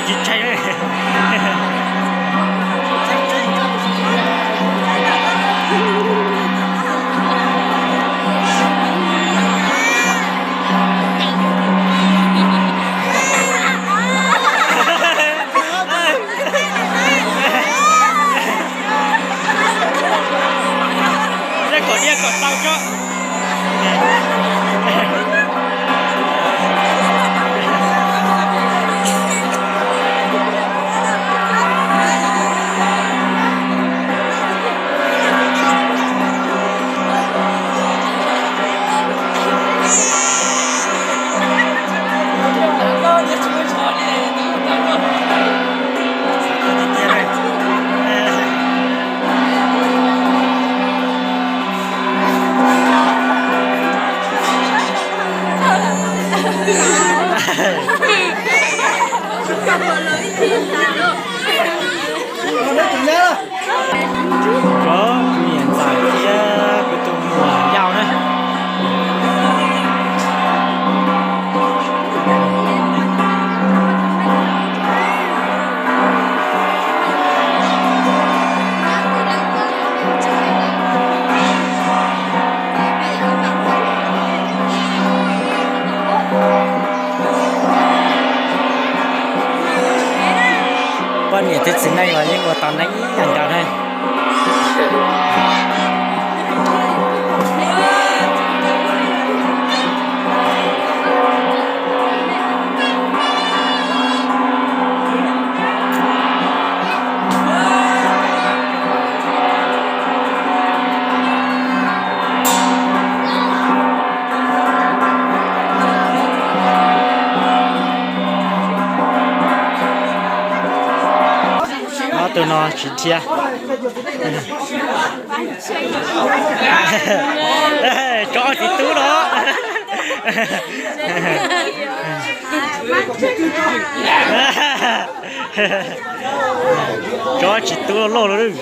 Tsis tshaib li. Kom diaj kom tau tso. Cov kuv niam ntxawm thiab kuv tus muam yau na. Poj niam thiab txiv neej los yeej ua tau neeb ib yam nkaus na. Ob tug no tsis dhia. Tso tsis tub no. Tso tsis tub loj loj.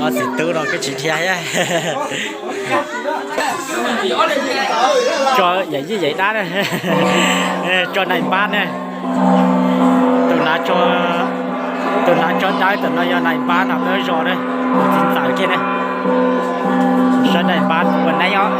Ob txiv tub no koj tsis dhia thiab. Tso yam yij yam dab na. Tso nais npab na. Tus nav tso, tus nav tso dawb, tus no yog nais npab no peb zos na. Tus txiv ntxawm kiag na. Saib nais npab ua neeb os.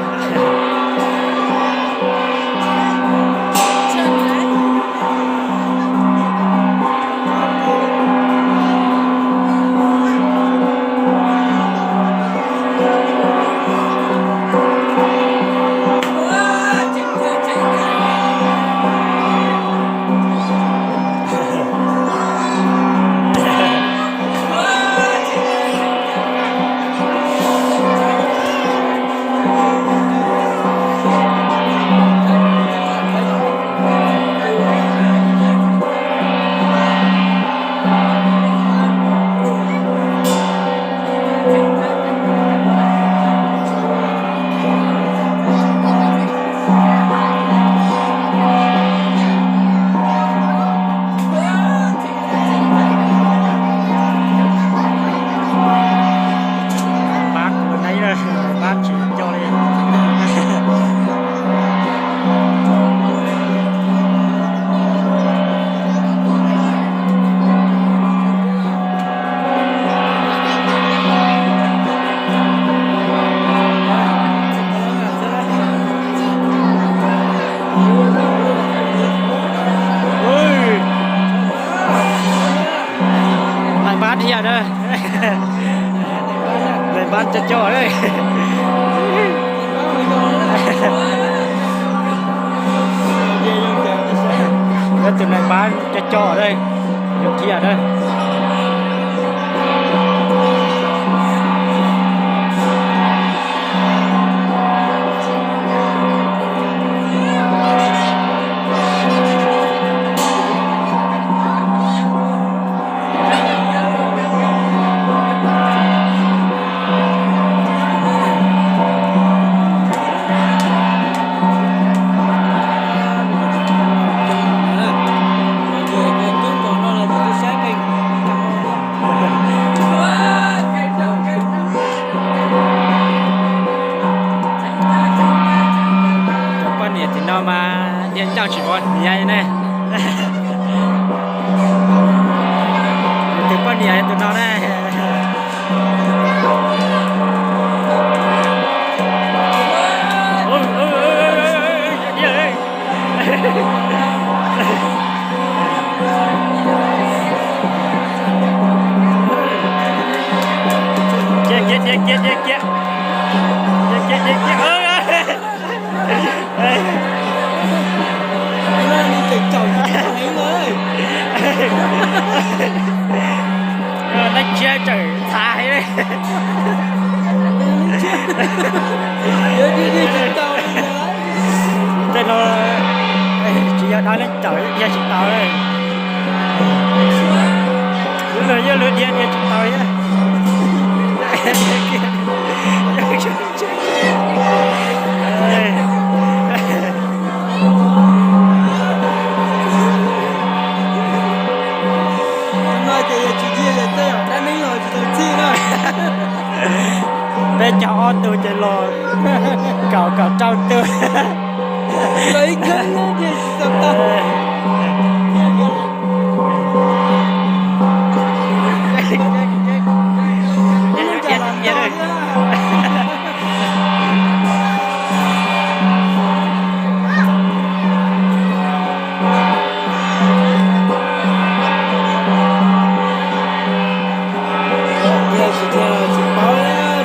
Cov coj, tus nais pab cov coj, yog kiag na. Cov poj niam tim no mas niag ncauj tsis pom hniav ne. Tus poj niam tus no na. Cia, cia, cia, cia, cia, cia. Cia, cia, cia, cia. Neeg tshiab tsawm txhav heev li. Tej no tsis yog dab neeg tsawm dhia tsis tau li. Yuav luag, yuav luag dhia dhia tsis tau thiab. No ces yog tsis dhia ces tej zaum dab neeg los tsis tau txhij na. Peb cov ob tug ces los kaum kaum rau tug. Los ib kheeb ces tsis tau tau. Yog tsis dhia los tsis paub,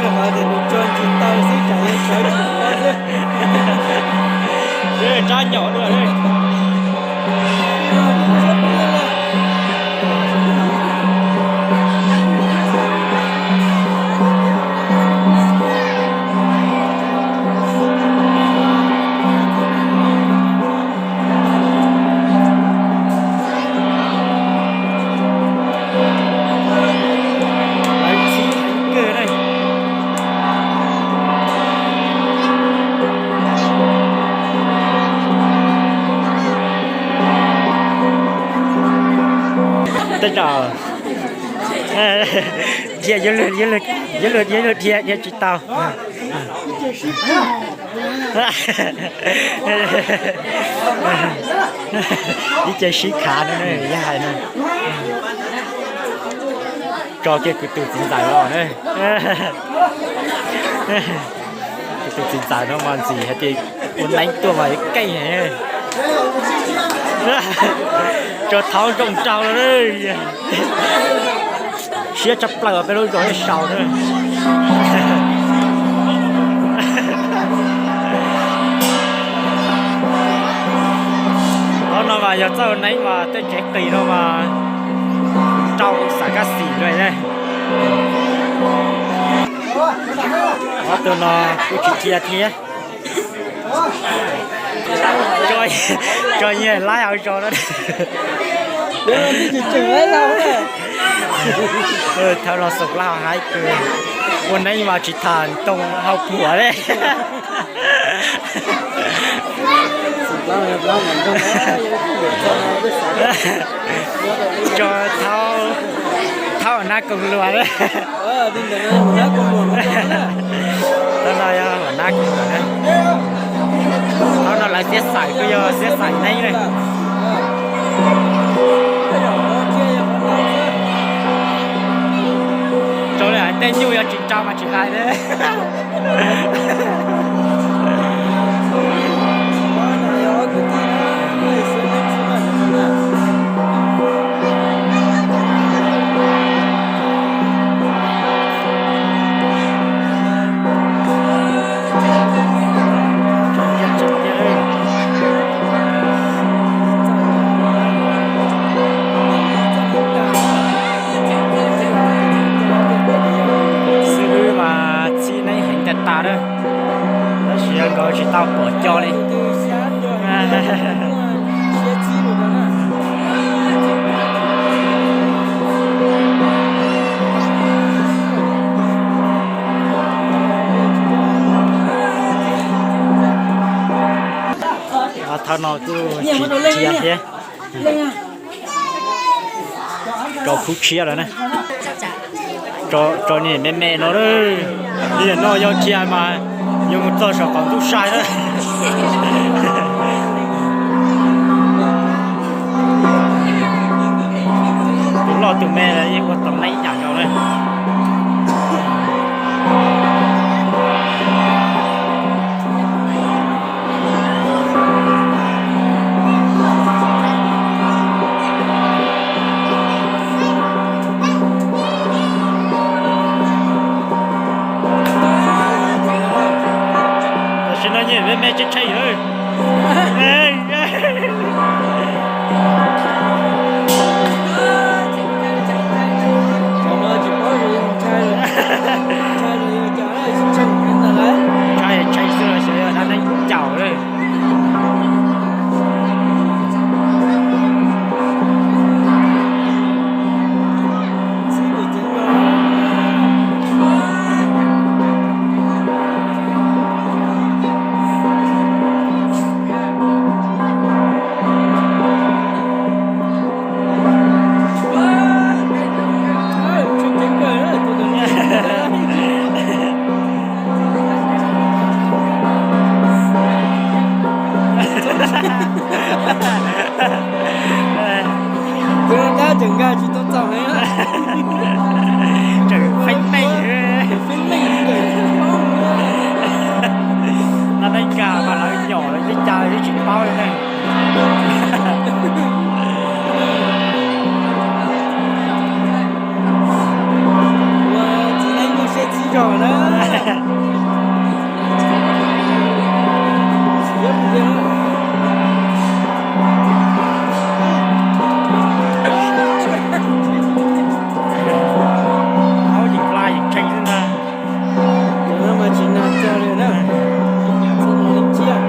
rau qhov tias nws tso tsis tau xwb, tsam yog sawv tsis paub xwb. Rab nyom dua li. Lawv txhib heev kawg na. Tej zaum dhia yuav luag, yuav luag, yuav luag dhia dhia tsis tau. Ib ce sib khav no yog hais no. Tso kiag kuv tus txiv ntxawm los na. Kuv tus txiv ntxawm no mas ntxim hais tias ua neeb tuaj mas yuav keej heev. Tso thaub zoo nraug los. Siab tshaj plaws peb lub zos ib sau na. Qhov no mas yog txoj neeb mas tej tsev qis no mas rau xav kab xim na. Ob tug no kuj tsis dhia thiab. Tso nyias laib hauv zos no. Thaum los xoom laj haib kawg, ua neeb mas tsis tham ntoo hau puam li. Tso thaub, thaub nab koog luas li. Thaub no yog nab koog luas na. Thaub no lawv xiab xaim kuj yog xiab xaim neeb li. Rau li hais tej nyuj yog tsis rau mas tsis hais li. Tab sis nkawd tsis tau pom cov li. Thawj no kuj tsis dhia thiab. Rau khub tshiab lawm na. Rau niam me me no, niam no yog dhia mas yuav mus txog saum qaum ntuj sai na. Tus loj tus me yeej ua tau neeb yam nkaus na. Tam sim no niam me me tshee tshee. Tshee xwb los xyov yog dab neeg caum lawm. Tseem feeb meej. No neej kag mas lawv nyom lawv teb cai lawv tsis paub li ne. Txiv neej muaj siab txij zog na. Aub, yeej hla yeej tshee xwb ntag. Cov no mas tsis nag cog li na. Txoj no ib ciaj.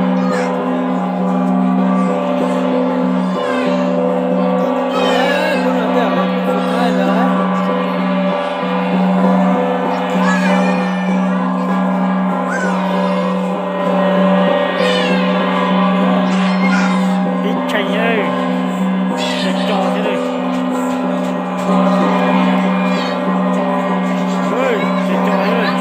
Lub no tej zaum lawv kuj tsis thaij ntawd. Ib tshee, tshee tso thiab. Tshee tso thiab.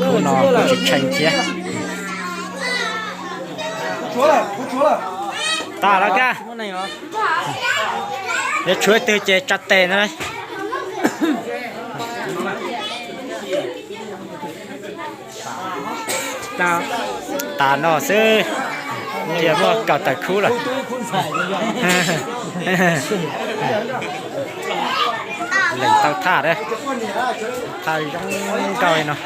Khub no kuj tsis tshee thiab. Tas lawm kag. Yuav tshuav twg ces tsa tes ntag. Tas no xwb, cia muab kaw tawm khub lawm. Leem tau thaj, thaj zoo nkauj li no.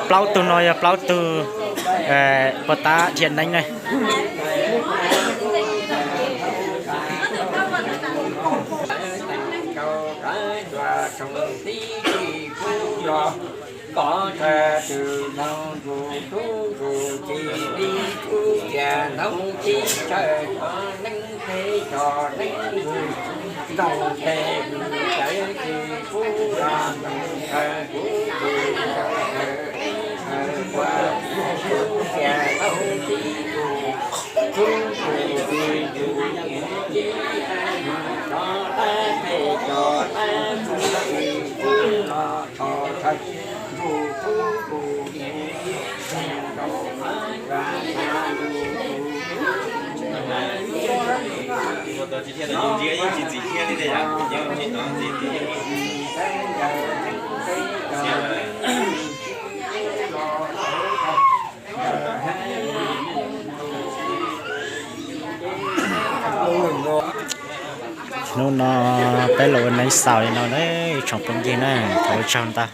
Plaub tug no yog plaub tug puag ta dhia neeb na. Pov thawj tws moog zus tub zus ci li tub cia noog tib chaw cov neeb teb cov neeb zus ntoog tes zus cawv ci kub los ntoog chaw kub zus cawv neeb chaw kua tub cia noog tib zus tub zus ci zus ci zus cov dab phem cov dab tub ci kub los tso chaw zus tub zus ci zus cov dab phem cov dab tub ci zus Hnub no peb los ua neeb xaus li no na, tsoom phooj ywg na, thov ua tsaug ntau.